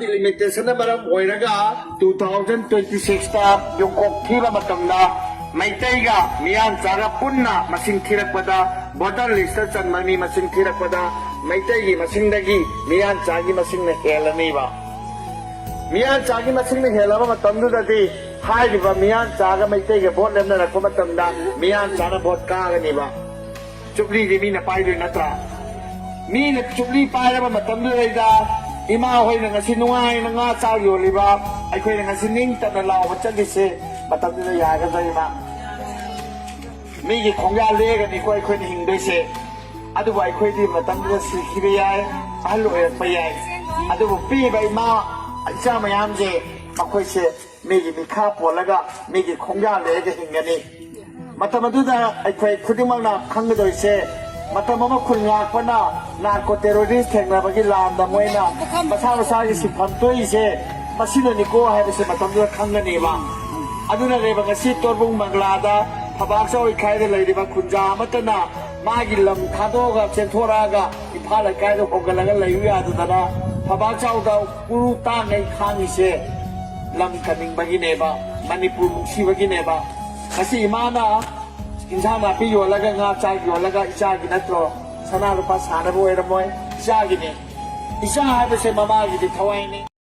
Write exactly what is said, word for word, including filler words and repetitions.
ꯗꯤꯂꯤꯃꯤꯇꯦꯁꯟꯅ ꯃꯔꯝ ꯑꯣꯏꯔꯒ two thousand twenty ꯁꯤꯛꯁꯇ ꯌꯨꯝꯈꯣꯡ ꯊꯤꯕ ꯃꯇꯝꯗ ꯃꯩꯇꯩꯒ ꯃꯤꯌꯥꯟꯆꯥꯒ ꯄꯨꯟꯅ ꯃꯁꯤꯡ ꯊꯤꯔꯛꯄꯗ, ꯚꯣꯇꯔ ꯂꯤꯁꯇ ꯆꯟꯕ ꯃꯤ ꯃꯁꯤꯡ ꯊꯤꯔꯛꯄꯗ ꯃꯩꯇꯩꯒꯤ ꯃꯁꯤꯡꯗꯒꯤ ꯃꯤꯌꯥꯟꯆꯥꯒꯤ ꯃꯁꯤꯡꯅ ꯍꯦꯜꯂꯅꯤꯕ꯫ ꯃꯤꯌꯥꯟꯆꯥꯒꯤ ꯃꯁꯤꯡꯅ ꯍꯦꯜꯂꯕ ꯃꯇꯝꯗꯨꯗꯗꯤ ꯍꯥꯏꯔꯤꯕ ꯃꯤꯌꯥꯟꯆꯥꯒ ꯃꯩꯇꯩꯒ ꯚꯣꯠ ꯂꯦꯞꯅꯔꯛꯄ ꯃꯇꯝꯗ ꯃꯤꯌꯥꯟꯆꯥꯅ ꯚꯣꯠ ꯀꯥꯒꯅꯤꯕ꯫ ꯆꯨꯞꯂꯤꯗꯤ ꯃꯤꯅ ꯄꯥꯏꯗꯣꯏ ꯅꯠꯇ꯭ꯔꯥ? ꯃꯤꯅ ꯆꯨꯞꯂꯤ ꯄꯥꯏꯔꯕ ꯃꯇꯝꯗꯨꯗꯩꯗ ꯏꯃꯥ ꯍꯣꯏꯅ ꯉꯁꯤ ꯅꯨꯡꯉꯥꯏꯅ ꯉꯥ ꯆꯥꯛ ꯌꯣꯜꯂꯤꯕ, ꯑꯩꯈꯣꯏꯅ ꯉꯁꯤ ꯅꯤꯡꯇꯝꯅ ꯂꯥꯎꯕ ꯆꯠꯂꯤꯁꯦ ꯃꯇꯝꯗꯨꯗ ꯌꯥꯒꯗ꯭ꯔꯥ ꯏꯃꯥ? ꯃꯤꯒꯤ ꯈꯣꯡꯌꯥ ꯂꯦꯛꯒꯅꯤꯀꯣ ꯑꯩꯈꯣꯏꯅ ꯍꯤꯡꯗꯣꯏꯁꯦ꯫ ꯑꯗꯨꯕꯨ ꯑꯩꯈꯣꯏꯗꯤ ꯃꯇꯝꯗꯨꯗ ꯁꯤꯈꯤꯕ ꯌꯥꯏ, ꯑꯍꯜ ꯑꯣꯏꯔꯛꯄ ꯌꯥꯏ꯫ ꯑꯗꯨꯕꯨ ꯄꯤꯕ ꯏꯃꯥ ꯏꯆꯥ ꯃꯌꯥꯝꯁꯦ, ꯃꯈꯣꯏꯁꯦ ꯃꯤꯒꯤ ꯃꯤꯈꯥ ꯄꯣꯜꯂꯒ ꯃꯤꯒꯤ ꯈꯣꯡꯌꯥ ꯂꯦꯛꯑꯒ ꯍꯤꯡꯒꯅꯤ꯫ ꯃꯇꯝ ꯑꯗꯨꯗ ꯑꯩꯈꯣꯏ ꯈꯨꯗꯤꯡꯃꯛꯅ ꯈꯪꯒꯗꯧꯔꯤꯁꯦ, ꯃꯇꯝ ꯑꯃ ꯈꯨꯟ ꯉꯥꯛꯄꯅ ꯅꯥꯔꯀꯣ ꯇꯦꯔꯣꯔꯤꯁ ꯊꯦꯡꯅꯕꯒꯤ ꯂꯥꯟꯗ ꯃꯣꯏꯅ ꯃꯁꯥ ꯃꯁꯥꯒꯤ ꯁꯤꯟꯐꯝ ꯇꯣꯛꯏꯁꯦ ꯃꯁꯤꯅꯅꯤꯀꯣ ꯍꯥꯏꯕꯁꯦ ꯃꯇꯝꯗꯨꯗ ꯈꯪꯒꯅꯦꯕ꯫ ꯑꯗꯨꯅꯅꯦꯕ ꯉꯁꯤ ꯇꯣꯔꯕꯨꯡ ꯃꯪꯒꯂꯥꯗ ꯐꯕꯥꯛꯆꯥꯎ ꯏꯈꯥꯏꯗ ꯂꯩꯔꯤꯕ ꯈꯨꯟꯖꯥ ꯑꯃꯠꯇꯅ ꯃꯥꯒꯤ ꯂꯝ ꯊꯥꯗꯣꯛꯑꯒ ꯆꯦꯟꯊꯣꯔꯛꯑꯒ ꯏꯝꯐꯥꯜ ꯂꯩꯀꯥꯏꯗ ꯍꯣꯡꯒꯠꯂꯒ ꯂꯩꯌꯨ ꯌꯥꯗꯗꯅ ꯐꯕꯥꯛꯆꯥꯎꯗ ꯎꯔꯨ ꯇꯥꯡꯉꯩ ꯈꯥꯡꯉꯤꯁꯦ ꯂꯝ ꯀꯟꯅꯤꯡꯕꯒꯤꯅꯦꯕ, ꯃꯅꯤꯄꯨꯔ ꯅꯨꯡꯁꯤꯕꯒꯤꯅꯦꯕ꯫ ꯉꯁꯤ ꯏꯃꯥꯅ ꯏꯟꯁꯥꯡ ꯅꯥꯄꯤ ꯌꯣꯜꯂꯒ, ꯉꯥ ꯆꯥꯛ ꯌꯣꯜꯂꯒ ꯏꯆꯥꯒꯤ ꯅꯠꯇ꯭ꯔꯣ? ꯁꯅꯥ ꯂꯨꯄꯥ ꯁꯥꯟꯅꯕ ꯑꯣꯏꯔꯝꯃꯣꯏ, ꯏꯆꯥꯒꯤꯅꯤ꯫ ꯏꯆꯥ ꯍꯥꯏꯕꯁꯦ ꯃꯃꯥꯒꯤꯗꯤ ꯊꯋꯥꯏꯅꯤ꯫